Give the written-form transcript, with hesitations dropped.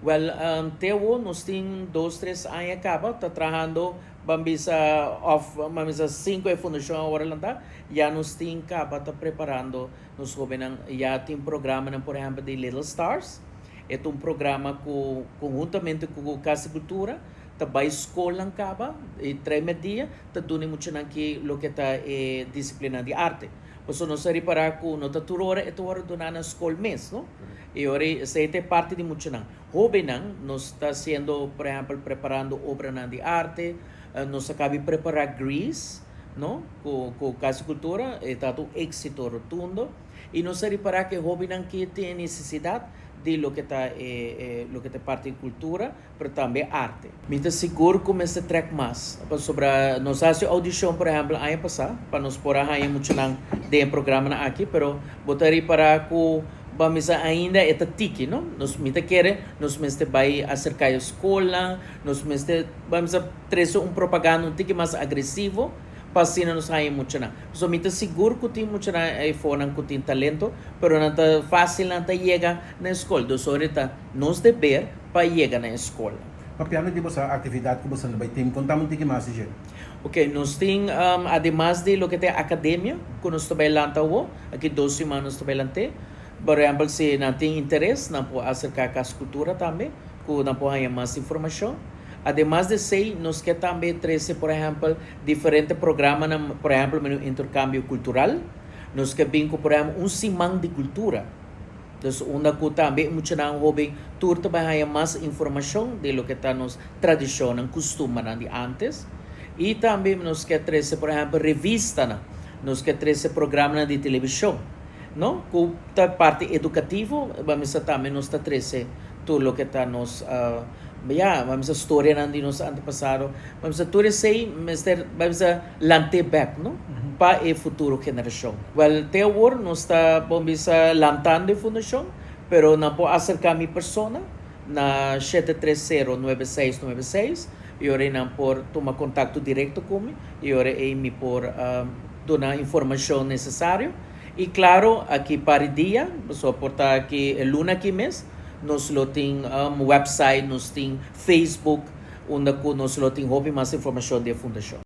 Well, te awor nos tin 2, 3 aña caba, ta trahando, ban bisa, of, ban bisa 5 e fundacion awor lanta, ya nos tin caba ta preparando nos hobennan, ya tin programa, por ehempel, di Little Stars, e un programa cu conhuntamente cu Cas di Cultura, ta bay scol caba, y 3 dia, ta duna muchanan cu loke ta e disciplina di arte. Paso nos a ripara cu no ta tur ora e ta wordo duna na scol mes, no? Y awor esey ta parti di muchanan. Hobennan, nos ta haciendo, por ehempel, preparando obra di arte, nos a caba di prepara Grease, no? Cu Cas di Cultura, ta un exito rotundo. Y nos a ripara cu hobennan cu tin necesidad di loke ta loke ta parti di cultura, pero tambe arte. Mi ta sigur cu mester trek mas. Sobre nos a haci audicion, por ehempel, aña pasa, pa nos por haya muchanan den programa aki, pero bo ta ripara cu ban bisa ainda e ta tiki, no? Nos mi ta kere, nos mester bay acerca scol, nos mester ban trece un propaganda un tiki mas agresivo pa asina nos haya muchanan. So mi ta sigur cu tin muchanan eyfonan cu tin talento, pero no ta facil no ta yega na scol. Dus ora nos deber pa yega na scol. Papiando di boso actividad cu boso bay tin, conta un tiki mas, Gê. Ok, nos tin, ademas di loke ta academia, cu nos tambe lanta aki 2 siman nos tambe lanta. Por ehempel, si nan tin interes, nan por acerca Cas Cultura tambe, cu nan por haya mas informacion. Ademas di esey, nos kier tambe trece, por ehempel, diferente programa, por ehempel, un intercambio cultural. Nos kier bin por ehempel, un siman di cultura. Anto, unda cu tambe mucha hoben tur tambe haya mas informacion di loke ta nos tradicion, custumber di antes. Y tambe nos kier trece, por ehempel, revista, nos kier trece programa di television, no? Cu ta parti educativo, ban bisa tambe nos ta trece tur loke ta nos ya, ban bisa historia di nos antepasado, ban bisa tur esey, mester, ban bisa lant'e back, no? Pa e futuro generacion. Well, te awor nos ta, ban bisa, lantando e fundacion, pero nan por acerca mi persona na 730-9696 y ora nan por tuma contacto directo cu mi y ora mi por duna informacion necesario. Y claro, aki pa dia, so por ta aki luna aki mes, nos lo tin website, nos tin Facebook, unda nos lo tin hopi mas informacion di e fundacion.